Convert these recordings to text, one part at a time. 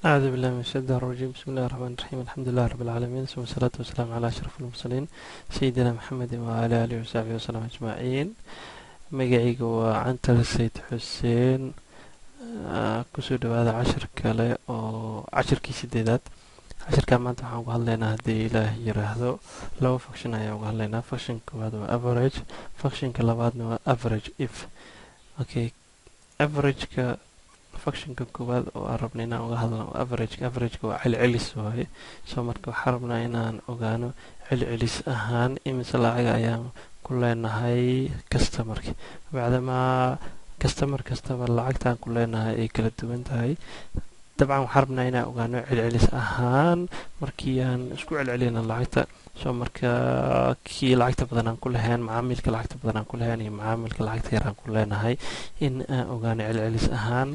أعوذ بالله من الشيطان الرجيم. بسم الله الرحمن الرحيم. الحمد لله رب العالمين، ثم الصلاة والسلام على أشرف المرسلين سيدنا محمد وعلى آله وصحبه وسلم أجمعين. Magacayga waa Cantar Sayid Xuseen. Kusoo dhawaada cashir kale oo cashirkii sideedaad. Cashirka maanta waxaan uga hadlaynaa, haddii Ilaah yiraahdo, laba function ayaan uga hadlaynaa. Function koowaad waa average, functionka labaadna waa average if. Okay, averageka, functionka koowaad oo aan rabna inaan uga hadlno average. Averageka waa celcelis waaye. So marka waxaan rabnaa inaan ogaano celcelis ahaan imise lacaga ayaan ku leenahay customerka, bacdamaa customer kastaba lacagtaan ku leenahay ay kala duwan tahay. Dabcan waxaan rabnaa inaan ogaano celcelis ahaan markii aan isku celcelina lacagta. So marka kii lacagta badan aan ku lahayn, macaamilka lacagta badan aan ku lahayn iyo macaamilka lacagta yar aan ku leenahay, in aan ogaano celcelis ahaan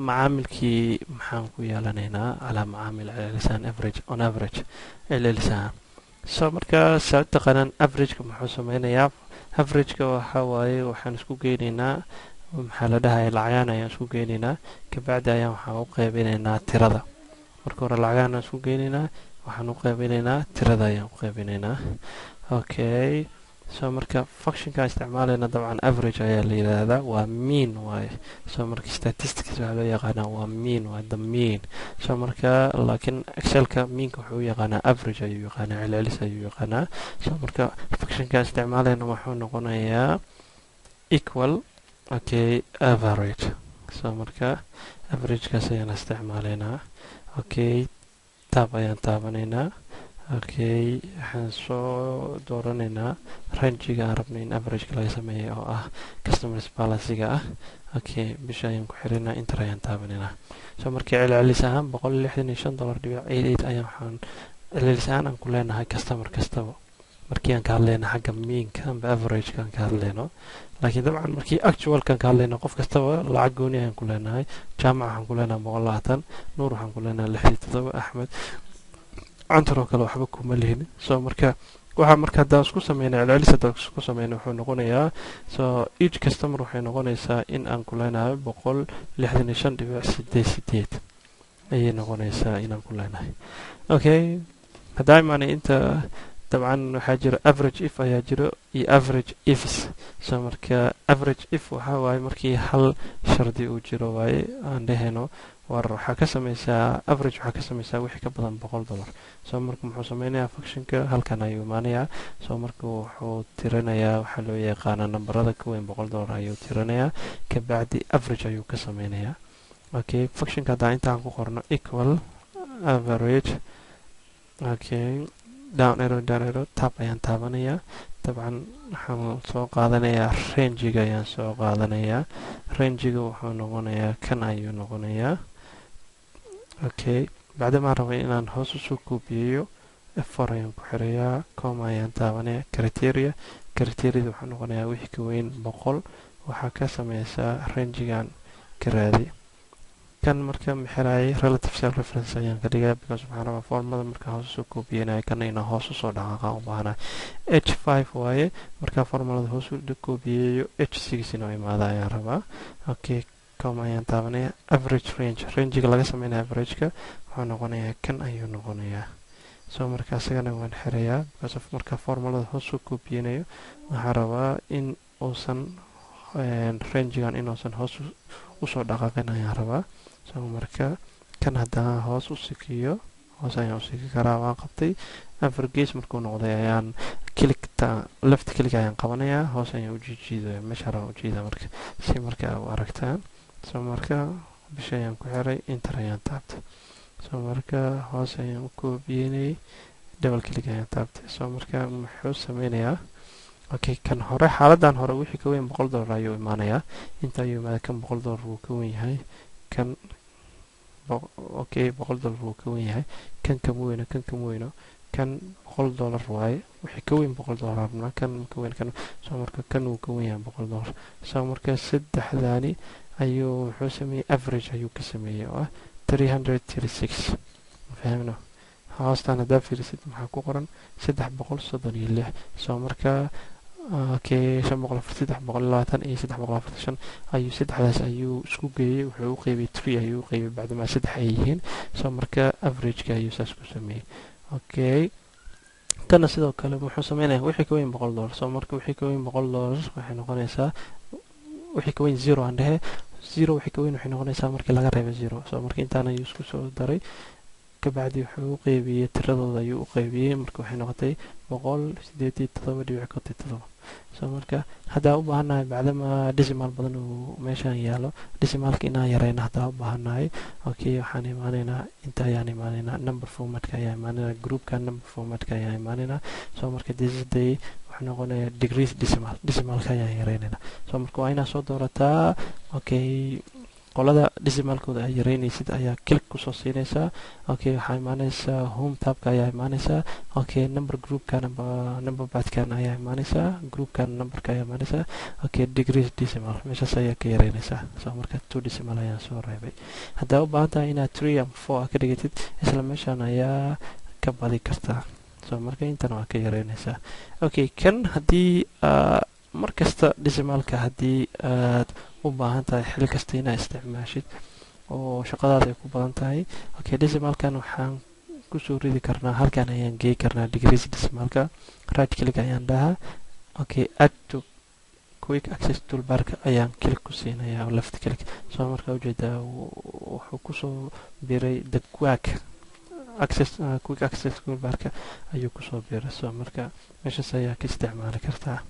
macaamilkii maxaan ku yeelanaynaa calaa macaamil, celcelis ahaan, average, on average, celcelis ahaan. So marka saa u taqaanaan, averageka muxuu sameynayaa? Averageka waxa waaye waxaan isku geynaynaa, maxaa la dhahaya, lacagaan ayaan isku geynaynaa, kabacdi ayaan waxaan u qaybinaynaa tirada. Marka hore lacagaan aan isku geynaynaa, waxaan u qaybinaynaa tirada ayaan u qaybinaynaa. Okay, so marka functionka isticmaalayna dabcan average ayaa la yidhaahdaa, waa mean waaye. So marka statistics waxaa loo yaqaanaa waa mean, waa the mean. So marka laakiin Excelka meanka wuxuu u yaqaanaa average ayuu yaqaanaa, celcelis ayuu yaqaanaa. So marka functionka isticmaalayna wuxuu noqonayaa equal, okay, average. So marka averagekaas ayaan isticmaalaynaa. Okay, tab ayaan taabanaynaa. Okay, waxaan soo dooranaynaa rangega aan rabnay in averageka laga sameeyo oo ah customers balancega ah. Okay, bisha ayaan ku xirinaa, enter ayaan taabanaynaa. So markii celcelis ahaan $165.88 ayaan waxaan celcelis ahaan aan ku leenahay customer kastaba, markii aan ka hadlayno xagga meanka amba averageka aan ka hadlayno. Laakiin dabcan markii actualkan ka hadlayno, qof kastaba lacag gooni ayaan ku leenahay. Jaamac waxaan ku leenahay 120, Nuur waxaan ku leenahay 67, Axmed, Cantar oo kale waxba kuma lihin. So marka waxaa marka haddaan isku sameyna celcelis, haddaan isku sameyna, wuxuu noqonayaa, so each customer waxay noqonaysaa in aan ku leenahay 165.88 ayay noqonaysaa inaan ku leenahay. Okay, haddaa imaanay inta, dabcan waxaa jira average if ayaa jiro iyo average ifs. So marka average if waxaa waaye markii hal shardi uu jiro waaye, aan dhehayno war waxaa ka sameysaa average, waxaa ka sameysaa wixii ka badan $100. So marka muxuu sameynayaa? Functionka halkan ayuu imaanayaa. So marka wuxuu tirinayaa waxaa loo yaqaanaa nambarada ka weyn $100 ayuu tirinayaa, kabacdi average ayuu ka sameynayaa. Okay, functionka haddaan intaan ku qorno equal average, okay, down arrow, down arrow, tab ayaan taabanayaa. Dabcan waxaan soo qaadanayaa rangega ayaan soo qaadanayaa. Rangega wuxuu noqonayaa kan ayuu noqonayaa. Okay, bacdamaan rabay inaan hoos usoo koobiyeeyo, F4 ayaan ku xirayaa, comma ayaan taabanaya, criteria. Criteriada wuxuu noqonayaa wixii ka weyn 100 waxaa ka sameysaa rangegan ka raadi. Kan marka maxirayay, relative cell reference ayaan ka dhigaya, because waxaan rabaa formada markaan hoos usoo koobiyenayo kana inaan hoos usoo dhaqaaqa u baahnaa. H5 waaye. Markaa formulada hoos u koobiyeeyo, H6 inoo imaada ayaan rabaa. Okay, comma ayaan taabanaya. Average range, rangega laga sameynaya averageka wuxuu noqonayaa kan ayuu noqonayaa. So marka isagana waan xirayaa, because of marka formulada hoos u koobiyeynayo waxaan rabaa in uusan rangegan inuusan hoos usoo dhaqaaqin ayaan rabaa. So marka kan haddaan hoos u sikiyo, hoos ayaan u siki karaa. Waan qabtay, afar gees markuu noqday ayaan clickta, left click ayaan qabanayaa, hoos ayaan u jiijiidaya, meesha rabaan ujiida marka si marka u aragtaan. So marka bisha ayaan ku xiray, enter ayaan taabtay. So marka hoos ayaan u koobiyeynayay, double click ayaan taabtay. So marka muxuu sameynayaa? Okay, kan hore, xaaladan hore, wixii ka weyn $100 ayuu imaanayaa. Inta ayuu imaada. Kan $100 wuu ka wen yahay kan. Okay, $100 wuu ka wen yahay kan. Kama weyno kan, kama weyno kan. $100 waaye, wixii ka weyn $100 rabnaa. Kan ka weyn kan. So marka kan wuu ka wen yahay $100. So marka saddexdaani ayuu wuxuu sameeyey, average ayuu ka sameeyey oo ah 336. Fahmno? Hoostaan haddaa fiirisid, maxaa ku qoran? 336. So marka Okay, 504, 320 iyo 345 ayuu, saddexdaas ayuu isku geeyey. Wuxuu u qeybiyey three ayuu u qeybiyey, bacdamaa saddex ay yihiin. So marka averageka ayuu saas ku sameeyey. Okay, kana sidoo kale muxuu sameynaya? Wixii ka weyn $100. So marka wixii ka weyn $100 waxay noqonaysaa, wixii ka weyn zero aan dhehe, zero wixii ka weyn waxay noqonaysaa markii laga reebo zero. So marka intaan ayuu isku soo daray, kabacdi wuxuu u qeybiyey tiradooda ayuu u qeybiyey. Marka waxay noqotay 187.57. So marka haddaa u baahannahay, bacdama decimal badan uu meeshan yaalo, decimalka inaan yareyno haddaa u baahannahay, okay, waxaan imaanaynaa inta ayaan imaanaynaa, number formatka ayaa imaanaynaa, groupka number formatka ayaa imaanaynaa. So marka this day wuxuu noqonayaa decrease decimal, decimalka ayaan yareynaynaa. So marka waa inaad soo doorataa, okay, qolada decimalkooda ay yareynaysid ayaa click kusoo siinaysaa. Okay, waxaa imaanaysaa home tabka ayaa imaanaysaa. Okay, number groupkan amba number padkan ayaa imaanaysaa, groupkan numberka ayaa imaanaysaa. Okay, decrease decimal meeshaas ayaa ka yareynaysaa. So marka two decimal ayaan soo reebay. Haddaa u baahan tahay inaad three ama four ka dhigatid, isla meeshan ayaa ka badi kartaa. So marka intan waa ka yareynaysaa. Okay, kan haddii mar kasta decimalka haddii aad u baahan tahay xil kasta inaad isticmaashid oo shaqadaada ay ku badan tahay, okay, decimalkan waxaan kusoo ridi karnaa, halkan ayaan gey karnaa decrease decimalka. Right click ayaan dhahaa. Okay, add to quick access toolbarka ayaan click ku siinayaa oo left click. So marka ujeedaa wuxuu kusoo biray the quick access toolbarka ayuu kusoo biray. So marka meeshaas ayaa ka isticmaali kartaa.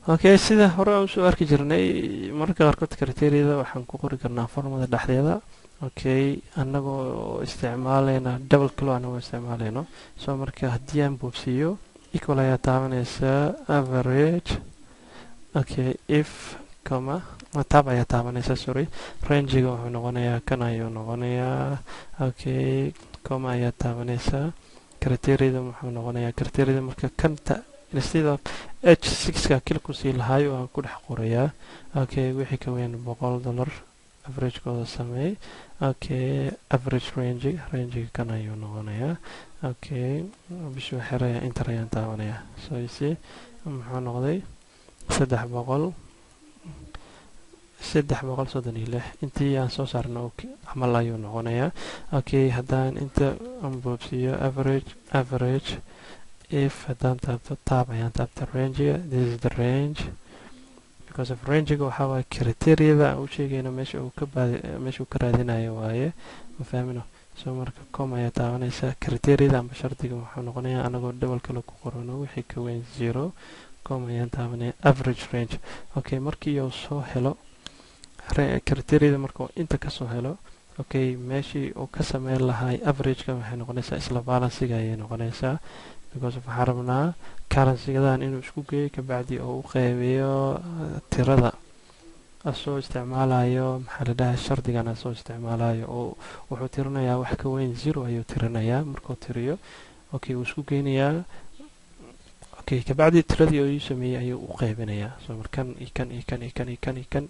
Okay, sida hore aan usoo arki jirnay, mararka qaarkood criteriada waxaan ku qori karnaa formada dhexdeeda, okay, annagoo isticmaaleyna double quote, anagoo isticmaaleyno. So marka haddii aan boobsiiyo, equal ayaa taabanaysaa, average, okay, if comma, tab ayaa taabanaysaa, sorry, rangega wuxuu noqonayaa kan ayuu noqonayaa. Okay, comma ayaa taabanaysaa, criteriada muxuu noqonayaa? Criteriada marka kanta instead of H6 ka click kusii lahaay waan ku dhex qorayaa. Okay, wixii ka weyn $100 averagekooda sameey. Okay, average range, rangega kan ayuu noqonayaa. Okay, bishuu xiraya, enter ayaan taabanaya. So you see, muxuu noqday? 336. Intii aan soo saarno camal ayuu noqonayaa. Okay, haddaan inta boobsiiyo, average if haddaan taabto, tab ayaan taabta, rangega, this is the range, because of rangega waxaa waaye criteriada aan u sheegayno meesha uu ka baadi, meesha uu ka raadinayo waaye, ma fahmino? So marka comma ayaa taabanaysaa, criteriada amba shardiga wuxuu noqonayaa anagoo double kale ku qorano wixii ka weyn zero, comma ayaan taabanaya, average range. Okay, markii uu soo helo criteriada, markuu inta kasoo helo, okay, meeshii uu ka sameyn lahay averageka waxay noqonaysaa isla balancega ayay noqonaysaa, because of waxaan rabnaa currencygadan inuu isku geeyo, kabacdi oo u qeybiyo tirada asoo isticmaalayo, maxaa la dhahaa, shardigan asoo isticmaalayo, oo wuxuu tirinayaa wax ka weyn zero ayuu tirinayaa. Markuu tiriyo, okay, wuu isku geynayaa. Okay, kabacdi tiradii oo ii sameeyey ayuu u qeybinayaa. So markan iyo kan iyo kan iyo kan iyo kan iyo kan,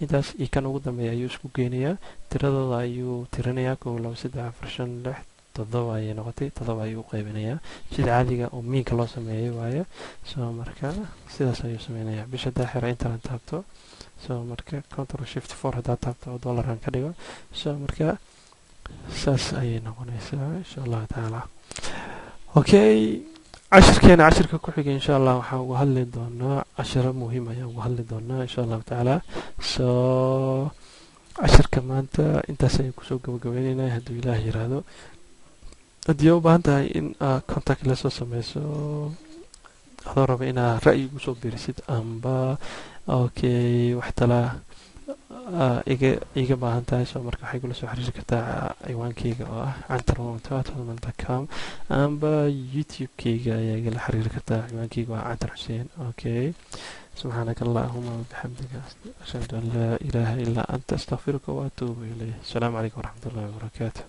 intaas iyo kan ugu dambeeya ayuu isku geynayaa, tiradooda ayuu tirinayaa: kow, labo, saddex, afar, shan, lix, toddoba ayay noqotay. Toddoba ayuu u qeybinayaa, sida caadiga oo meanka loo sameeyay waaye. So marka sidaas ayuu sameynayaa. Bisha daaxira intaan taabto, so marka control shift four haddaad taabto oo dollaran ka dhigo. So marka saas ayay noqonaysaa, insha Allahu tacaala. Okay, cashirkeena cashirka ku xiga, insha Allah, waxaan uga hadli doonaa cashiro muhiim ayaan uga hadli doonaa, insha Allahu tacaala. So cashirka maanta intaas ayaan kusoo gabagabaynaynaa, hadduu Ilaah yiraahdo. Haddii u baahan tahay in aad contact lasoo sameyso, adoo raba inaad ra'yi igu soo biirisid amba, okay, wax talaa iga baahan tahay, so marka waxay kula soo xiriiri kartaa ciwaankeyga oo ah cantar.com, amba YouTube-keyga ayaa igala xiriiri kartaa, ciwaankeyga waa Cantar Xuseen. Okay, subxaanaka allahuma wabixamdika, ashhadu an laa ilaaha ilaa anta, astaqfiruka waatuubu ilayh. Asalaamu calaykum waraxmat ullahi wabarakaatu.